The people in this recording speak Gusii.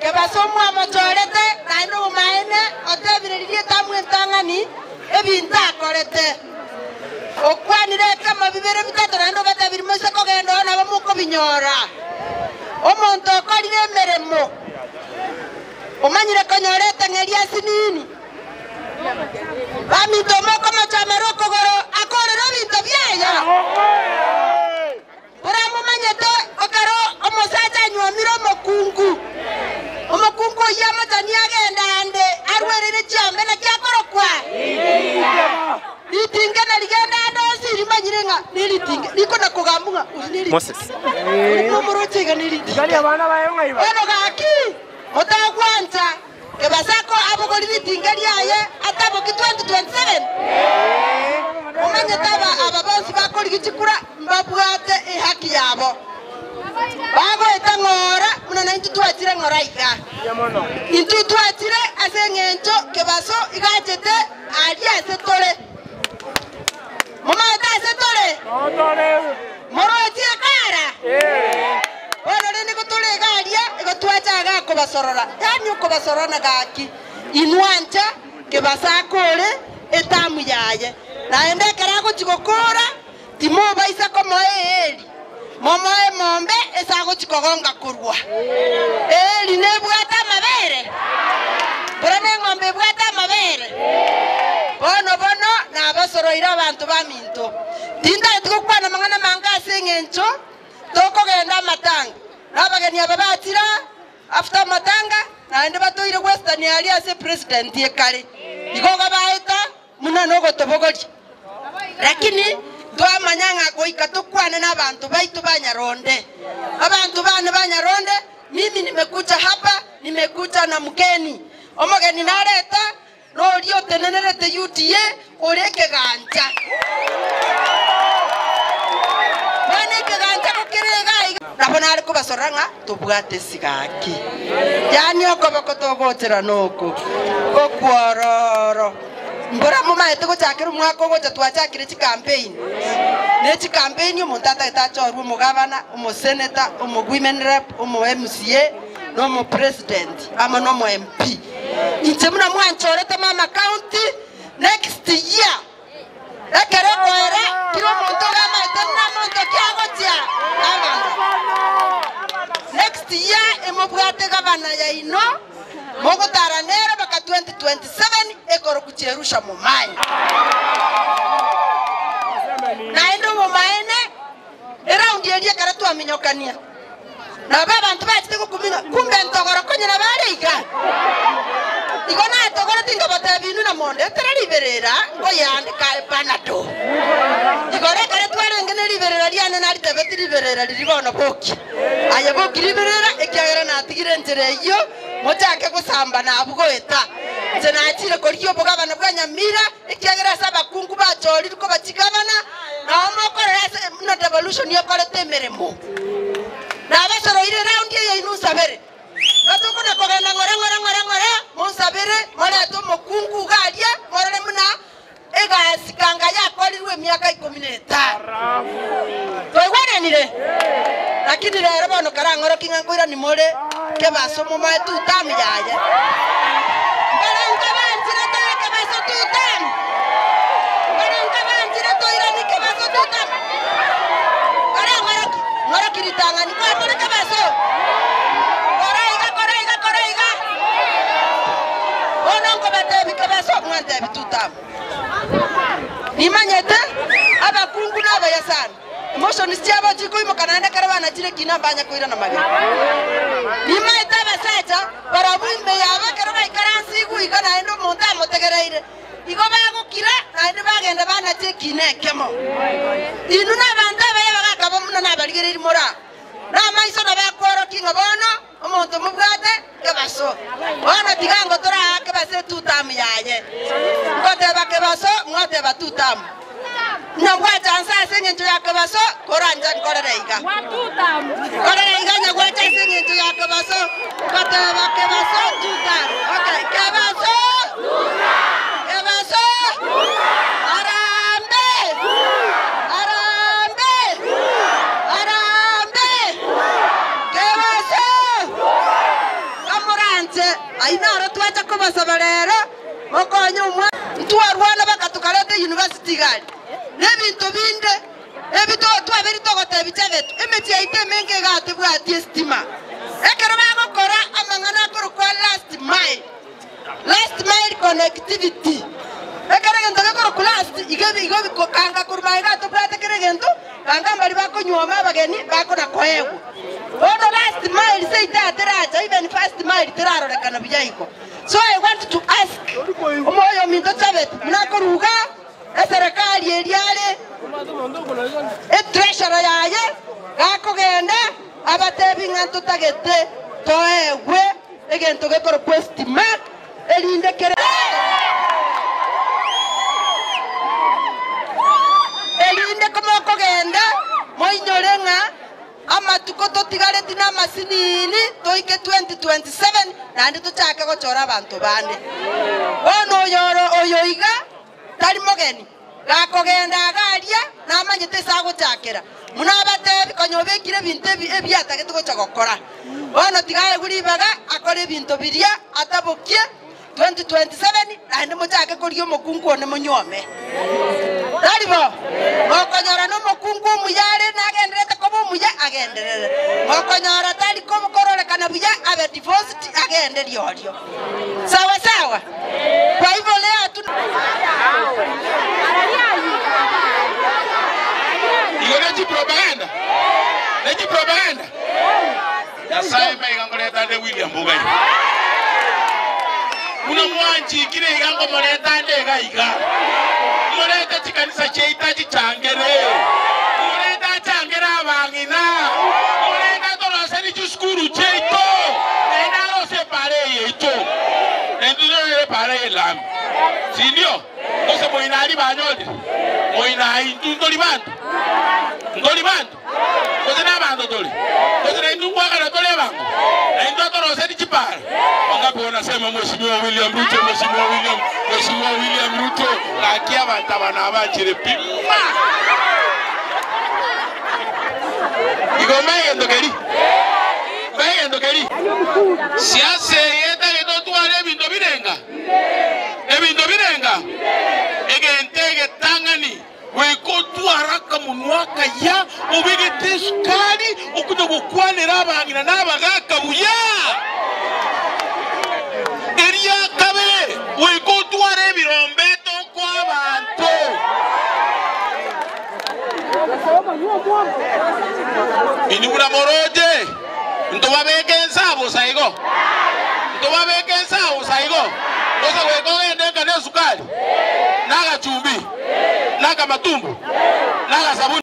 Kebaso mwamochorete, naende obomaene otebire riria etamu entang'ani ebinto akorete. Okwanire ekemo bibere bitato naende obatebirie moise kogenda oo nabo mokobinyora. Omonto okorire emeremo, omanyire konyora etang'eri asinini. Baminto mokomochomera okogoro akorere ebinto biaye. Koramomanyete ekero omosacha anyuomire omokungu, omokungu oyio amochanie agende aande arwerere chiombe, naki akorokwa? Ritinge na rigende aande onsi rimanyire ng'a neritinge, rikona-kogambwa ng'a ori neritinge. Ori nomoroche iga neritinge. Bono gaki, motagwancha Kebasako abogori ritinge riaye ataboki 2027? Omanyete aba aba bonsi bakorigia chikura mbabwate ehaki yabo. Bagoeta ng'ora buna naintwe twachire ng'ora iga. Intwe twachire ase eng'encho Kebaso iga achete aria ase tore. Momanyete ase tore? Moroche ekara? Bono rende igo tore iga aria, igo twacha iga kobasorora. Yaani okobasorora na gaki, inwe ancha kebaso akore etamu yaye. Naende ekero agochia gokora, timobaisa komoa eeri, momoe emombe ase agochia kogonga korwa. Eeri nebwate amabere? Bora neng'ombe ebwate amabere? Bono bono nabasoroire abanto baminto. Tintageti gokwana amang'ana amange ase engencho tokogenda amatanga, na abageni aba bachire aa after amatanga, naende batoire Western aria ase president ekare. Igo iga baeta buna nogotobogoria. Lakini twamanya ng'a goika tokwane nabanto baito ba Nyaronde. Abanto bane ba Nyaronde, mimi nimekuja hapa, nimekuja na mgeni. Omogeni nareta Noria otenenerete UDA ore ekegancha. Bono ekegancha gokere iga iga. Nabo nare kobasorora ng'a tobwate esigaki. Yaani okoboko togochera noko okwororo. Mbora momaete gochakera omwaka ogocha twachakire chicampaign. Ne chicampaign omonto atagete achorwe omogavana, omosenator, omowomen rep, omo MCA, na omopresident amo na omo MP. Inche buna mwanchorete mama county next year ekero ekoera kera omonto ogamaete buna monto ki agochia gavana. Next year emobwate gavana yaino mogotara nere baka 2027 ekoroku Jerusha Momanyi. Naende obomaene eraundi eria ekero twaminyokania. Nabo abanto bachete gokumia ng'a kumbe ntogoro konya nabo are iga. Igo natogorete inkabatebia inwe na mondetere riberera nkoyaandika aye Panado. Igoro ekero twarenge ne riberera riane naritebeti riberera riria bono bokia. Aye bokia riberera ekiagera natigire enchera eyio mochake gosamba na abwo goeta. Inche nachire korigia obogabana bwa Nyamira ekiagera ase abakungu bachorirwe koba chigabana nao mokorora ase buna devolution ekorete emeremo. Nabasoroire raundi eye inwe nsabere, Gotokona kogenda ng'ora ng'ora ng'ora ng'ora, monsabere, morete omokungu iga aria, morore buna egasi kanga yakorirwe emiaka ikomi na etano. Twaigwananire? Lakini rero bono karang'orokie ng'a nkoirani more kebaso momoe tutamu yaye. Mbarenga banchire toe kebaso tutamu? Mbarenga banchire toirani kebaso tutamu? Karang'orokie, ng'orokie ritang'ani kwamore kebaso. Kora iga, kora iga, kora iga. Bono nkobatebi kebaso, mwantebi tutamu. Nimanyete abakungu nabaya sana. Emotions chiabo chikoimoka naende ekero banachire ekina mbanya koirana magega. Nimaete abasacha barabwo ime yabo ekero baikaransa igwe iga naende omonto amotegereire, igo bagokira naende bagenda banacha ekina ekemo. Inwe nabanto abaya bagakaba buna nabarigereiri more aa, namaiso nabo akworokia ng'a bono omonto mobwate kebaso. Bono tiga ngo toraa kebaso etutamu yaye. Ngoteba kebaso, mwateba tutamu. Nyagwacha nse ase engencho ya kebaso, koranche nkorere iga. Korere iga nyagwacha ase engencho ya kebaso, ngoteba kebaso tutamu. Okay, kebaso! Kebaso! Harambee! Harambee! Harambee! Kebaso! Kamora. Ayio naro twacha kobasaba rero, mokonye omwana. Ntwarwana baka tokareta university iga aria, na ebinto binde ebi twabeire togotebia Chebet, emechie yaito emenge iga tebwati estima. Ekero bagokora amang'ana akorokwa last mile, last mile connectivity, ekero egento gekorokwa last, iga igo kanga korwa magega tobwate kera egento, kanga mbaria bakonyuoma abageni bakona koegwa. Bono last mile seito teracha, even first mile terarorekana buya igo. So I want to ask omoyo ominto Chebet, buna akoruga eserekari eria are etreasurer yaye, gakogenda abatebi ng'a ntotagete toegwe egento gekorokwa estima erinde kere erinde komokogenda moinyore ng'a amatuko totigareti na amasinini toike 2027 naende tochake gochora abanto bande. Bono oyoro oyo iga tari mogeni gakogenda agaria namanyete ase agochakera muna abatebi konya obekire ebinto ebiatagete gocha gokora. Bono tigaegwe ribaga akore ebinto biria atabokie 2027 naende mochake koria omokungu one monyuome. Tari bo mokonyora na omokungu omuya are nagenderete koba omuya agenderere, mokonyora tari kororekana buya abe divorced agende riorio. Sawa sawa. Kwa hivyo leo hatuna Igo nechi propaganda, nechi propaganda. Nyasaye maiga ngoretande William Bugai muno mwanchikire iga ngomoretande iga iga murete chikanisa chiaita chichangere murete achangere abang'ina murete atoroseri chisukuru chiaito naende arose epara eyeito naende epara eyelami sindio gose moinari banyorire moinai intu ntori bantu ntori bantu gose na abanto tori gose naintu nkwakana tori ebango naintu atoroseri chipara. Wangapi wanasema Mheshimiwa William Ruto, Mheshimiwa William, Mheshimiwa William Ruto gaki abantu aba nabachire pima igo megento keri megento keri siasa eyetagete otware ebinto birenga ebinto birenga egente egetang'ani gwikotwara kamunwa kaya obegete esukari okunya gokwanera abang'ina na abagaka buya eria kabere gwikotwara ebirombeto kwa abanto inibura moroje ntobabeke ensabo saigo ntobabeke ensabo saigo ose gwikogenda na esukari nagachumbi nakamatumbu nagasabuni.